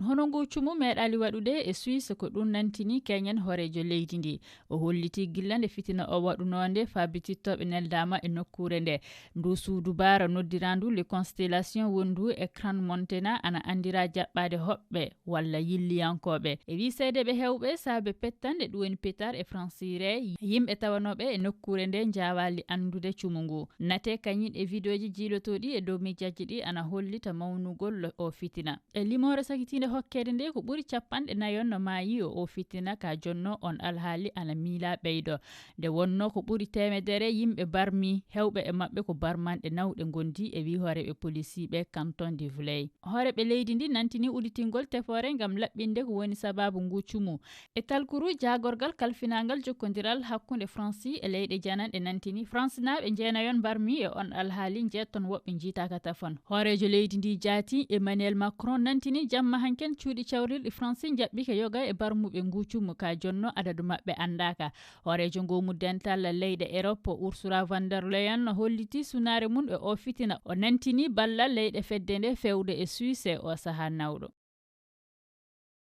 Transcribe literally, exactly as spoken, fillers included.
Hono ngu cumu meeɗaali waɗude e Suisse, ko ɗum nantini keñen hooreejo leydi ndi. O holliti gilla nde fitina o waɗunoonde faa bitittooɓe neldaama e nokkuure nde. Ndu suudu baara noddiraandu Les Constellations wonndu e Crans-Montana ana anndira jaɓɓaade hoɓɓe walla yilliyankooɓe. E wii seedeeɓe heewɓe, saabe pettanɗe ɗum woni pétard e fransiire, yimɓe tawanooɓe e nokkuure nde njaawaali anndude cumu ngu. Nate kañum e vidéoji jiilotooɗi e dow miijajji ɗi ana hollita mawnugol o fitina. E limoore sakitiinde hokkeede nde, ko ɓuri capanɗe nayon no maayi o o fitina ka jonno on alhaali ana miila ɓeydo. Nde wonno ko ɓuri teemedere yimɓe barmi, heewɓe e maɓɓe ko barmanɗe nawɗe ngondi e wii hooreeɓe polisiiɓe canton de Velay. Hooreeɓe leydi ndi nantini udditingol tefoore ngam laɓɓinde ko woni sabaabu ngu cumu. E talkuru jaagorgal kalfinaangal jokkondiral hakkunde Fransi e leyɗe jananɗe nantini Fransinaaɓe njeenayon barmi e on alhaali njeetton woɓɓe njiitaaka tafon. Hooreejo leydi ndi jaati Emmanuel Macron nantini jamma hanken cuuɗi cawrirɗi Fransi njaɓɓike yoga e barmuɓe ngu cumu ka jonno adadu maɓɓe anndaaka. Hooreejo ngoomu dental leyɗe Europe Ursula von der Leyen holliti sunaare mum e o fitina. O nantini ballal leyɗe fedde nde fewde e Suisse e o sahaa nawɗo.